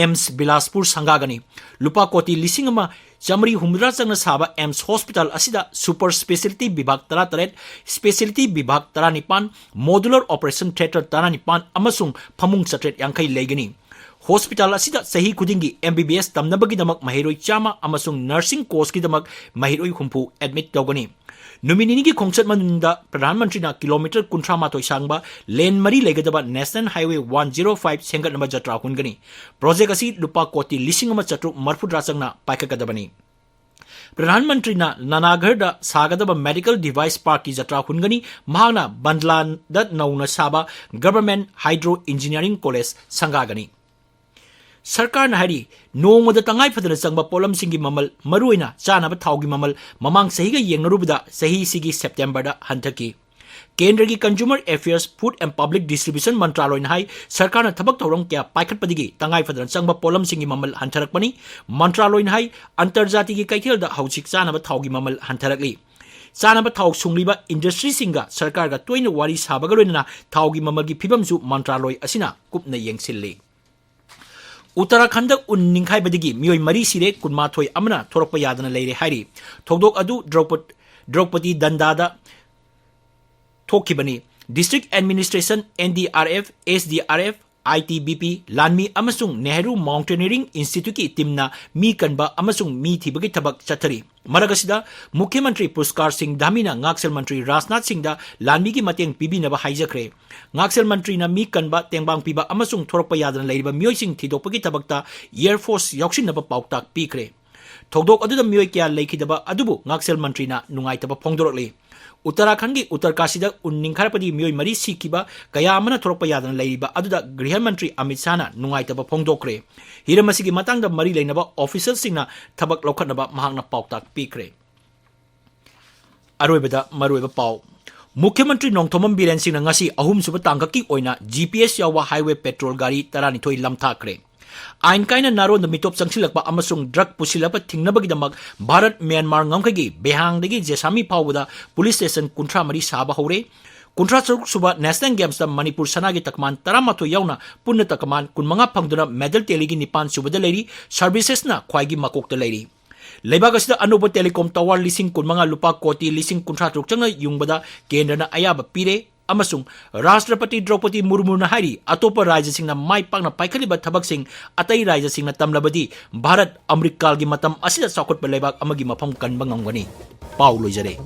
ꯑꯦꯝꯁ ꯕꯤꯂꯥꯁꯄꯨꯔ ꯁꯪꯒꯥꯒꯅꯤ꯫ ꯂꯨꯄꯥ ꯀꯣꯇꯤ ꯂꯤꯁꯤꯡ ꯑꯃ ꯆꯥꯃꯔꯤ ꯍꯨꯝꯐꯨꯇꯔꯥ ꯆꯪꯅ ꯁꯥꯕ ꯑꯦꯝꯁ ꯍꯣꯁꯄꯤꯇꯥꯜ ꯑꯁꯤꯗ ꯁꯨꯄꯔ ꯁ꯭ꯄꯦꯁꯤꯌꯦꯂꯤꯇꯤ ꯕꯤꯚꯥꯒ ꯇꯔꯥꯇꯔꯦꯠ, ꯁ꯭ꯄꯦꯁꯤꯌꯦꯂꯤꯇꯤ ꯕꯤꯚꯥꯒ ꯇꯔꯥꯅꯤꯄꯥꯟ, ꯃꯣꯗꯨꯂꯔ ꯑꯣꯄꯔꯦꯁꯟ ꯊꯤꯌꯦꯇꯔ ꯇꯔꯥꯅꯤꯄꯥꯟ ꯑꯃꯁꯨꯡ ꯐꯃꯨꯡ ꯆꯥꯇ꯭ꯔꯦꯠ ꯌꯥꯡꯈꯩ ꯂꯩꯒꯅꯤ꯫ ꯍꯣꯁꯄꯤꯇꯥꯜ ꯑꯁꯤꯗ ꯆꯍꯤ ꯈꯨꯗꯤꯡꯒꯤ ꯑꯦꯝ ꯕꯤ ꯕꯤ ꯑꯦꯁ ꯇꯝꯅꯕꯒꯤꯗꯃꯛ ꯃꯍꯩꯔꯣꯏ ꯆꯥꯝꯃ ꯑꯃꯁꯨꯡ ꯅꯔꯁꯤꯡ ꯀꯣꯔꯁꯀꯤꯗꯃꯛ ꯃꯍꯩꯔꯣꯏ ꯍꯨꯝꯐꯨ ꯑꯦꯗꯃꯤꯠ ꯇꯧꯒꯅꯤ꯫ ꯅꯨꯃꯤꯠ ꯅꯤꯅꯤꯒꯤ ꯈꯣꯡꯆꯠ ꯃꯅꯨꯡꯗ ꯄ꯭ꯔꯙꯥꯟ ꯃꯟꯇ꯭ꯔꯤꯅ ꯀꯤꯂꯣꯃꯤꯇꯔ ꯀꯨꯟꯊ꯭ꯔꯥ ꯃꯥꯊꯣꯏ ꯁꯥꯡꯕ ꯂꯦꯟ ꯃꯔꯤ ꯂꯩꯒꯗꯕ national highway one zero five ꯁꯦꯝꯒꯠꯅꯕ ꯖꯇ꯭ꯔꯥ ꯍꯨꯟꯒꯅꯤ꯫ ꯄ꯭ꯔꯣꯖꯦꯛ ꯑꯁꯤ ꯂꯨꯄꯥ ꯀꯣꯇꯤ ꯂꯤꯁꯤꯡ ꯑꯃ ꯆꯥꯇ꯭ꯔꯨꯛ ꯃꯔꯤꯐꯨꯇꯔꯥ ꯆꯪꯅ ꯄꯥꯏꯈꯠꯀꯗꯕꯅꯤ꯫ ꯄ꯭ꯔꯙꯥꯟ ꯃꯟꯇ꯭ꯔꯤꯅ ꯅꯥꯅꯥꯒꯔꯗ ꯁꯥꯒꯗꯕ ꯃꯦꯗꯤꯀꯦꯜ ꯗꯤꯚꯥꯏꯁ ꯄꯥꯔꯛꯀꯤ ꯖꯇ꯭ꯔꯥ ꯍꯨꯟꯒꯅꯤ꯫ ꯃꯍꯥꯛꯅ ꯕꯟꯗ꯭ꯂꯥꯟꯗ ꯅꯧꯅ ꯁꯥꯕ ꯒꯚꯔꯟꯃꯦꯟꯠ ꯍꯥꯏꯗ꯭ꯔꯣ ꯏꯟꯖꯤꯅꯤꯌꯥꯔꯤꯡ ꯀꯣꯂꯦꯖ ꯁꯪꯒꯥꯒꯅꯤ꯫ ꯁꯔꯀꯥꯔꯅ ꯍꯥꯏꯔꯤ, ꯅꯣꯡꯃꯗ ꯇꯉꯥꯏ ꯐꯗꯅ ꯆꯪꯕ ꯄꯣꯠꯂꯝꯁꯤꯡꯒꯤ ꯃꯃꯜ, ꯃꯔꯨꯑꯣꯏꯅ ꯆꯥꯅꯕ ꯊꯥꯎꯒꯤ ꯃꯃꯜ, ꯃꯃꯥꯡ ꯆꯍꯤꯒ ꯌꯦꯡꯅꯔꯨꯕꯗ ꯆꯍꯤꯁꯤꯒꯤ ꯁꯦꯞꯇꯦꯝꯕꯔꯗ ꯍꯟꯊꯈꯤ꯫ ꯀꯦꯟꯗ꯭ꯔꯒꯤ Consumer Affairs, Food and Public Distribution ꯃꯟꯇ꯭ꯔꯥꯂꯣꯏꯅ ꯍꯥꯏ, ꯁꯔꯀꯥꯔꯅ ꯊꯕꯛ ꯊꯧꯔꯝ ꯀꯌꯥ ꯄꯥꯏꯈꯠꯄꯗꯒꯤ ꯇꯉꯥꯏ ꯐꯗꯅ ꯆꯪꯕ ꯄꯣꯠꯂꯝꯁꯤꯡꯒꯤ ꯃꯃꯜ ꯍꯟꯊꯔꯛꯄꯅꯤ꯫ ꯃꯟꯇ꯭ꯔꯥꯂꯣꯏꯅ ꯍꯥꯏ, ꯑꯟꯇꯔꯖꯥꯇꯤꯒꯤ ꯀꯩꯊꯦꯜꯗ ꯍꯧꯖꯤꯛ ꯆꯥꯅꯕ ꯊꯥꯎꯒꯤ ꯃꯃꯜ ꯍꯟꯊꯔꯛꯂꯤ꯫ ꯆꯥꯅꯕ ꯊꯥꯎ ꯁꯨꯡꯂꯤꯕ ꯏꯟꯗꯁꯇ꯭ꯔꯤꯁꯤꯡꯒ ꯁꯔꯀꯥꯔꯒ ꯇꯣꯏꯅ ꯋꯥꯔꯤ ꯁꯥꯕꯒ ꯂꯣꯏꯅꯅ ꯊꯥꯎꯒꯤ ꯃꯃꯜꯒꯤ ꯐꯤꯕꯝꯁꯨ ꯃꯟꯇ꯭ꯔꯥꯂꯣꯏ ꯑꯁꯤꯅ ꯀꯨꯞꯅ ꯌꯦꯡꯁꯤꯜꯂꯤ꯫ ꯎꯠꯇꯔꯥꯈꯟꯗ ꯎꯟ ꯅꯤꯡꯈꯥꯏꯕꯗꯒꯤ ꯃꯤꯑꯣꯏ ꯃꯔꯤ ꯁꯤꯔꯦ, ꯀꯨꯟꯃꯥꯊꯣꯏ ꯑꯃꯅ ꯊꯣꯔꯛꯄ ꯌꯥꯗꯅ ꯂꯩꯔꯦ ꯍꯥꯏꯔꯤ꯫ ꯊꯧꯗꯣꯛ ꯑꯗꯨ ꯗ꯭ꯔꯧꯄ-, ꯗ꯭ꯔꯧꯄꯗꯤ ꯗꯟꯗꯥꯗ ꯊꯣꯛꯈꯤꯕꯅꯤ꯫ District Administration, N D R F, S D R F, I T B P, ꯂꯥꯟꯃꯤ ꯑꯃꯁꯨꯡ ꯅꯦꯍꯔꯨ ꯃꯥꯎꯟꯇꯦꯅꯤꯌꯔꯤꯡ ꯏꯟꯁꯇꯤꯇ꯭ꯌꯨꯠꯀꯤ ꯇꯤꯝꯅ ꯃꯤ ꯀꯟꯕ ꯑꯃꯁꯨꯡ ꯃꯤ ꯊꯤꯕꯒꯤ ꯊꯕꯛ ꯆꯠꯊꯔꯤ꯫ ꯃꯔꯛ ꯑꯁꯤꯗ, ꯃꯨꯈ꯭ꯌ ꯃꯟꯇ꯭ꯔꯤ ꯄꯨꯁꯀꯥꯔ ꯁꯤꯡ ꯙꯥꯃꯤꯅ ꯉꯥꯛꯁꯦꯜ ꯃꯟꯇ꯭ꯔꯤ ꯔꯥꯖꯅꯥꯊ ꯁꯤꯡꯗ ꯂꯥꯟꯃꯤꯒꯤ ꯃꯇꯦꯡ ꯄꯤꯕꯤꯅꯕ ꯍꯥꯏꯖꯈ꯭ꯔꯦ꯫ ꯉꯥꯛꯁꯦꯜ ꯃꯟꯇ꯭ꯔꯤꯅ ꯃꯤ ꯀꯟꯕ, ꯇꯦꯡꯕꯥꯡ ꯄꯤꯕ ꯑꯃꯁꯨꯡ ꯊꯣꯔꯛꯄ ꯌꯥꯗꯅ ꯂꯩꯔꯤꯕ ꯃꯤꯑꯣꯏꯁꯤꯡ ꯊꯤꯗꯣꯛꯄꯒꯤ ꯊꯕꯛꯇ ꯑꯦꯌꯔ ꯐꯣꯔꯁ ꯌꯥꯎꯁꯤꯟꯅꯕ ꯄꯥꯎꯇꯥꯛ ꯄꯤꯈ꯭ꯔꯦ꯫ ꯊꯧꯗꯣꯛ ꯑꯗꯨꯗ ꯃꯤꯑꯣꯏ ꯀꯌꯥ ꯂꯩꯈꯤꯗꯕ ꯑꯗꯨꯕꯨ ꯉꯥꯛꯁꯦꯜ ꯃꯟꯇ꯭ꯔꯤꯅ ꯅꯨꯡꯉꯥꯏꯇꯕ ꯐꯣꯡꯗꯣꯔꯛꯂꯤ꯫ ꯎꯠꯇꯔꯥꯈꯟꯒꯤ ꯎꯠꯇꯔꯀꯥꯁꯤꯗ ꯎꯟ ꯅꯤꯡꯈꯥꯏꯔꯛꯄꯗꯒꯤ ꯃꯤꯑꯣꯏ ꯃꯔꯤ ꯁꯤꯈꯤꯕ, ꯀꯌꯥ ꯑꯃꯅ ꯊꯣꯔꯛꯄ ꯌꯥꯗꯅ ꯂꯩꯔꯤꯕ ꯑꯗꯨꯗ ꯒ꯭ꯔꯤꯍ ꯃꯟꯇ꯭ꯔꯤ ꯑꯃꯤꯠ ꯁꯥꯍꯅ ꯅꯨꯡꯉꯥꯏꯇꯕ ꯐꯣꯡꯗꯣꯛꯈ꯭ꯔꯦ꯫ ꯍꯤꯔꯝ ꯑꯁꯤꯒꯤ ꯃꯇꯥꯡꯗ ꯃꯔꯤ ꯂꯩꯅꯕ ꯑꯣꯐꯤꯁꯤꯌꯦꯜꯁꯤꯡꯅ ꯊꯕꯛ ꯂꯧꯈꯠꯅꯕ ꯃꯍꯥꯛꯅ ꯄꯥꯎꯇꯥꯛ ꯄꯤꯈ꯭ꯔꯦ꯫ ꯑꯔꯣꯏꯕꯗ ꯃꯔꯨꯑꯣꯏꯕ ꯄꯥꯎ꯫ ꯃꯨꯈ꯭ꯌ ꯃꯟꯇ꯭ꯔꯤ ꯅꯣꯡꯊꯣꯝꯕꯝ ꯕꯤꯔꯦꯟ ꯁꯤꯡꯅ ꯉꯁꯤ ꯑꯍꯨꯝꯁꯨꯕ ꯇꯥꯡꯀꯛꯀꯤ ꯑꯣꯏꯅ G P S ꯌꯥꯎꯕ ꯍꯥꯏꯋꯦ ꯄꯦꯇ꯭ꯔꯣꯜ ꯒꯥꯔꯤ ꯇꯔꯥꯅꯤꯊꯣꯏ ꯂꯝꯊꯥꯈ꯭ꯔꯦ꯫ ꯑꯥꯏꯟ ꯀꯥꯏꯅ ꯅꯥꯔꯣꯟꯗ ꯃꯤꯇꯣꯞ ꯆꯪꯁꯤꯜꯂꯛꯄ ꯑꯃꯁꯨꯡ ꯗ꯭ꯔꯒ ꯄꯨꯁꯤꯜꯂꯛꯄ ꯊꯤꯡꯅꯕꯒꯤꯗꯃꯛ ꯚꯥꯔꯠ ꯃ꯭ꯌꯥꯟꯃꯥꯔ ꯉꯝꯈꯩꯒꯤ ꯕꯦꯍꯥꯡꯗꯒꯤ ꯖꯦꯁꯥꯃꯤ ꯐꯥꯎꯕꯗ ꯄꯨꯂꯤꯁ ꯁ꯭ꯇꯦꯁꯟ ꯀꯨꯟꯊ꯭ꯔꯥ ꯃꯔꯤ ꯁꯥꯕ ꯍꯧꯔꯦ꯫ ꯀꯨꯟꯊ꯭ꯔꯥ ꯇꯔꯨꯛ ꯁꯨꯕ ꯅꯦꯁꯅꯦꯜ ꯒꯦꯝꯁꯇ ꯃꯅꯤꯄꯨꯔ ꯁꯅꯥꯒꯤ ꯇꯀꯃꯥꯟ ꯇꯔꯥꯃꯥꯊꯣꯏ ꯌꯥꯎꯅ ꯄꯨꯟꯅ ꯇꯀꯃꯥꯟ ꯀꯨꯟꯃꯉꯥ ꯐꯪꯗꯨꯅ ꯃꯦꯗꯜ ꯇꯦꯂꯤꯒꯤ ꯅꯤꯄꯥꯟ ꯁꯨꯕꯗ ꯂꯩꯔꯤ꯫ ꯁꯔꯚꯤꯁꯦꯁꯅ ꯈ꯭ꯋꯥꯏꯒꯤ ꯃꯀꯣꯛꯇ ꯂꯩꯔꯤ꯫ ꯂꯩꯕꯥꯛ ꯑꯁꯤꯗ ꯑꯅꯧꯕ ꯇꯦꯂꯤꯀꯣꯝ ꯇꯋꯥꯔ ꯂꯤꯁꯤꯡ ꯀꯨꯟꯃꯉꯥ ꯂꯨꯄꯥ ꯀꯣꯇꯤ ꯂꯤꯁꯤꯡ ꯀꯨꯟꯊ꯭ꯔꯥ ꯇꯔꯨꯛ ꯆꯪꯅ ꯌꯨꯡꯕꯗ ꯀꯦꯟꯗ꯭ꯔꯅ ꯑꯌꯥꯕ ꯄꯤꯔꯦ ꯑꯃꯁꯨꯡ ꯔꯥꯁꯇ꯭ꯔꯄꯇꯤ ꯗ꯭ꯔꯧꯄꯗꯤ ꯃꯨꯔꯃꯨꯅ ꯍꯥꯏꯔꯤ, ꯑꯇꯣꯞꯄ ꯔꯥꯖ꯭ꯌꯁꯤꯡꯅ ꯃꯥꯏ ꯄꯥꯛꯅ ꯄꯥꯏꯈꯠꯂꯤꯕ ꯊꯕꯛꯁꯤꯡ ꯑꯇꯩ ꯔꯥꯖ꯭ꯌꯁꯤꯡꯅ ꯇꯝꯂꯕꯗꯤ ꯚꯥꯔꯠ ꯑꯃ꯭ꯔꯤꯠꯀꯥꯜꯒꯤ ꯃꯇꯝ ꯑꯁꯤꯗ ꯆꯥꯎꯈꯠꯄ ꯂꯩꯕꯥꯛ ꯑꯃꯒꯤ ꯃꯐꯝ ꯀꯟꯕ ꯉꯝꯒꯅꯤ꯫ ꯄꯥꯎ ꯂꯣꯏꯖꯔꯦ꯫